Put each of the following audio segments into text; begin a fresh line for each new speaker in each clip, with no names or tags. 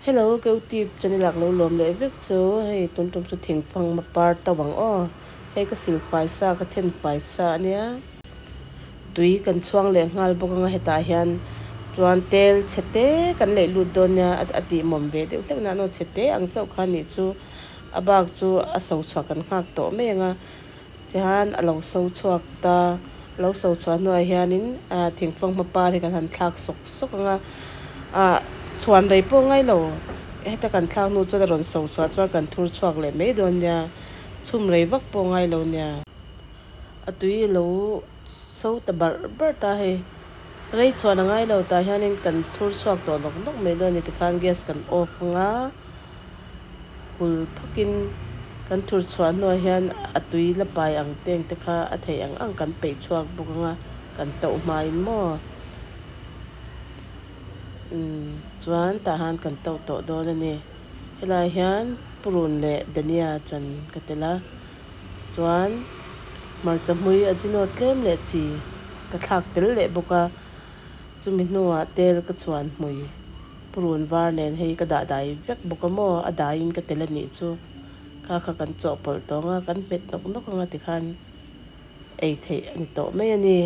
Hello ka utube channel ah ka lo lawm leh vek chu hei tun tum chu thingfang par to ang aw hei ka sil fai sa ka then fai sa ania tui kan chhuang leh nghal bawk anga hetah hian chuan tel chhe te kan leih lut dawn nia a tih mawm ve deuh hlek na chhe te ang chauh kha nih chu a bak chu a so chhuah kan nghak tawh mai ang a tihian a lo so chhuak ta a lo so chhuah hnuah hianin ah thingfang hma par hi kan han thlak sawk sawk ang a ah chhuan rei pawh ngai lo heta kan thlak hnu chuan a rawn so chhuah chuan kan thur chhuak leh mai dawn nia chhum rei vak pawh ngai lo nia a tui a lo so ta barh barh ta hei rei chhuan a ngai lo tah hianin kan thur chhuak tawh nawk nawk mai dawn a ni tikhan gas kan off ang a. Hul phakin kan thur chhuah hnuah hian a tui la pai ang teng te kha a theih ang ang kan peih chhuak bawk ang a, kan tauh hmain maw umm chuan tah han kan tauh tawh dawn a ni. Helaiah hian purun leh dania chan ka tel a, chuan hmarcha hmui ajino tlem leh chi ka thlak tel leh bawk a, chumi hnuah tel ka chhuan hmui. Purun var nen hei ka dah dai vek bawk a maw a daiin ka tel a nih chu kha kha kan chawhpawlh tawng a kan hmet nawk nawk anga tikhan ei theih a ni tawh mai a ni.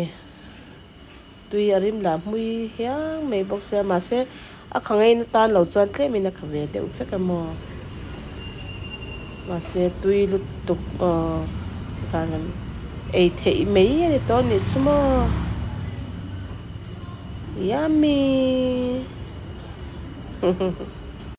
Tui a rim lah hmui hiang mai bawk sia mahse a kha ngei na tan lo chuan tlemin a kha ve deuh vek a maw mahse tui lutuk aw tikhan kan ei theih mai a ni tawh a nih chu maw. Yummy!